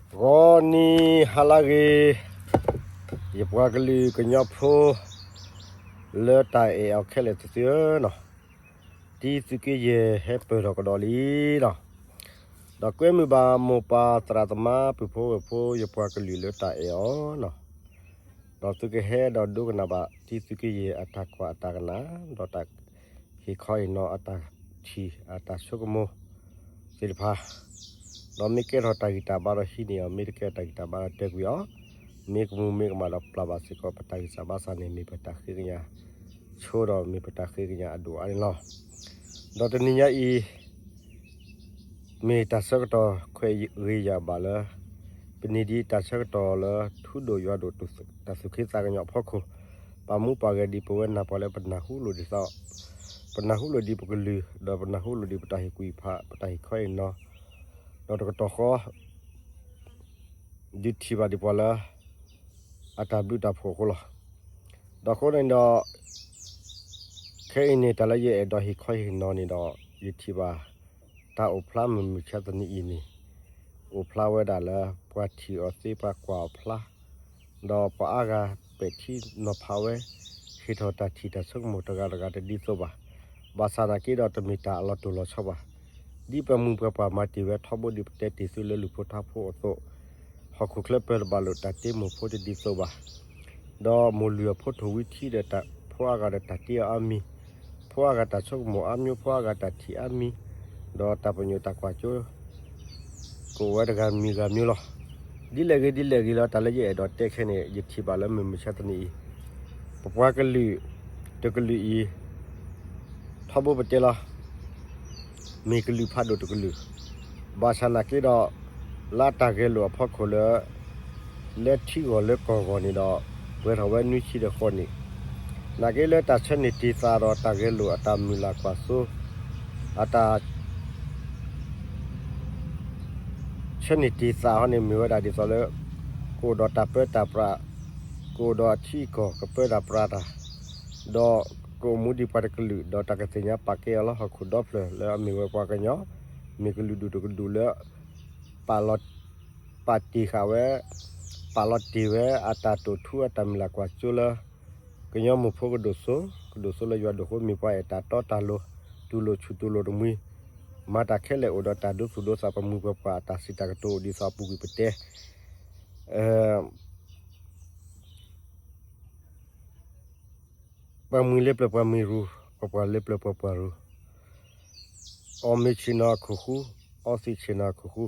ဂီၤနံၤဟါလၢဂ့ၤ, ယပှၤကလုာ်ကညီဖိ လၢတၢ်အဲၣ်အီၤခဲလၢာ်သုသုဧၢနီၤ, တံသုးက့ယဲၢ်ဟဲပၢၢ်ထီၣ်ကဒီးလံနီၤ, ဒီးကွဲမုာ်ဘၣ်မိၢ်ပၢ်သရၣ်သမါပုၢ်ဖိဝဲၢ်ဖိ ယပှၤကလုာ်လၢတၢ်အဲၣ်အီၤနီၤ, ဒီးသုကဟဲဒီးဒိကနၣ်ဘၣ် တံသုးက့ယဲၢ်အတၢ်ကွၢ်အတၢ်ကနၣ်, ဒီးတၢ် ဟ့ၣ်ခီဟ့ၣ်နီၤအတၢ်ထံၣ်အတၢ်ဆိကမိၣ်သ့ၣ်တဖၣ်, ဒီးမ့ၢ်ကဲထီၣ်တၢ်ဂံၢ်တၢ်ဘါဒီးဟံးန့ၢ်အီၤ, မ့ၢ်တကဲတၢ်ဂံၢ်တၢ်ဘါဒီးတဲကွံာ်အီၤ, မ့ၢ်ကမူမ့ၢ်ကမၣ်ဒီးပျၢ်ဘၣ်စ့ၢ်ကီး ပတၢ်ဂံၢ်စၢ်ဘါစၢ်န့ၣ် မ့ၢ်ပတၢ်ဃ့ကညးဆိဒီးမ့ၢ်ပတၢ်ဃ့ကညးအဒိၣ်အါန့ၣ်လီၤ. ဒီးတနံၤညါအံၤ မ့ၢ်တၢ်ဆၢကတီၢ်ခွဲးဂ့ၤယာ်ဘၣ်လၢ ပနံၤဒ်တၢ်ဆၢကတီၢ်လၢထူဒိၣ်ယွၤဒိၣ်တၢ်သူၣ်က့သးကညီၤအဖီခိၣ်, ပာ်မူပာ်ဂဲၤဒံးပဝဲနၢ်ပှၤလၢပနၢ်ဟူလိာ်ဒ်သိး, ပနၢ်ဟူလိာ်ဒံးပကလုာ်, ဒီးပနၢ်ဟူလိာ်ဒံးပတၢ်ဟ့ၣ်ကူၣ်ဟ့ၣ်ဖး, ပတၢ်ဟ့ၣ်ခီဟ့ၣ်နီၤ, ဒီးတကတီၢ်ဃီ ဒုးထံၣ်ဘၣ်ဒံးပှၤလၢ အတၢ်ဘျုးတၢ်ဖှိၣ်အဃိလီၤ. ဒီးအဃိန့ၣ်ဒီး ခဲအံၤန့ၣ် တၢ်လၢယအဲၣ်ဒိးဟ့ၣ်ခီဟ့ၣ်နီၤန့ၣ်ဒီး ယထံၣ်ဘၣ် တၢ်အိၣ်ဖျါမုၢ်မဆါတနံၤအံၤန့ၣ် အိၣ်ဖျါဝဲဒၣ်လၢ ပှၤထံၣ်အီၤသ့ ပှၤကွၢ်အီၤဖျါ, ဒီးပှၤအါဂၤပဲာ်ထံနီၤဖးဝဲ ဟ့ၣ်ထီၣ်တၢ်ထံၣ်တၢ်ဆိကမိၣ်တဂၤတဂၤတဒ်သိးဘၣ်. ဘၣ်ဆၣ်နာ်က့ဒီး တမ့ၢ်တၢ်အလီၤတိၢ်လီၤဆီဘၣ်. ဒ်ပှၤမုၢ်ပှၤပှၢ်မၤတ့ၢ်ဝဲထီဘိ ဒ်ပတဲတ့ၢ်သုလၢလူၢ်ဖိထါဖိအသိး, ဟီၣ်ခိၣ်ချၢပၢၤတဘၣ်လိာ်တၢ်တ့မိၢ်ဖိတဒ်သိးဘၣ်. ဒီးမိၢ်လုၢ်အဖိထိၣ်ဝံထံဒီး ဖိအါဂၤဒီးတၢ်တ့အီၤအါမံၤ, ဖိအါဂၤတၢ်ဆိကမိၣ်အါမံၤ, ဖိအါဂၤတၢ်ထံၣ်အါမံၤ, ဒီးတၢ်ပညိၣ်တၢ်ကွၢ်စိ ကအိၣ်ဝဲတဂၤမံၤဂၤမံၤလီၤ. ဒ်လဲၣ်ဂ့ၤဒ်လဲၣ်ဂ့ၤလီၤ တၢ်လၢယအဲၣ်ဒိးတဲခဲန့ၣ် ယထံၣ်ဘၣ်လၢမုၢ်မဆါတနံၤအံၤ, ပပှၤကလုာ်တကလုာ်အံၤ ထီဘိပတဲလီၤ မ့ၢ်ကလုာ်ဖးဒိၣ်တကလုာ်, ဘၣ်ဆၣ်နာ်က့ဒီး လၢတၢ်ဂဲၤလိာ်အဖီခိၣ်လၢ လၢထံဂီၢ်လၢကီၢ်ဂီၢ်န့ၣ်ဒီး ပှဲၤထီၣ်ဝဲနွံဆံဒီးဃိးနံၣ်, နာ်က့လၢတၢ်ဆၢန့ၢ်တ့ၢ်သးဒီးတၢ်ဂဲၤလိာ်အတၢ်မုၢ်လၢ်ကွၢ်စိ အတၢ် ဆၢန့ၢ်တ့ၢ်သးဟီန့ၣ် မ့ၢ်ဝဲဒၣ်ဒ်သိးလၢ ကအိၣ်ဒီးတၢ်ပၢတၢ်ပြး, ကအိၣ်ဒီးအထံအကီၢ်ကပၢတၢ်ပြးတၢ်, ဒီးကအိၣ်မူဒံးပှၤတကလုာ် ဒီးတၢ်ကသ့ၣ်ညါပာ်ကဲအီၤလၢဟီၣ်ခိၣ်ဒီဖျၢၣ်လၢအမ့ၢ်ဝဲပှၤကညီ, မ့ၢ်ကလုာ်ဒူၣ်တကဒူၣ်လၢ ပာ်လီၤ ပာ်တ့ၢ်ဃာ်ဝဲ, ပာ်လီၤတ့ၢ်ဝဲအတၢ်တိာ်ထူအတၢ်မုၢ်လၢ်ကွၢ်စိလၢ ကညီမိၢ်ဖိကဒိၣ်စိ, ကဒိၣ်စိလၢယွၤဒိၣ်ဃိ မ့ၢ်ပှၤအဲၣ်တၢ်တီတၢ်လိၤ, တူၢ်လိာ်ဆူၣ်တူၢ်လိာ်တမှံၤ, မၤတၢ်ခဲလၢာ်အိၣ်ဒီးတၢ်ဒိသူၣ်ဒိသး ပမိၢ်ပပှၢ်အတၢ်စံးတၢ်ကတိၤအိၣ်ဒ်သိးအပူၤကွံာ်ပတဲ ပှၤမှံၤလၢပျၢၤပှၤမှံၤရူၢ်, ပှၤပှၢ်လၢပျၢၤပှၤပှၢ်ရူၢ်, အီၣ်မ့ၤဆ့ၣ်နီၤအခိၣ်ဃူ, အီသံးဆ့ၣ်နီၤအခိၣ်ဃူ,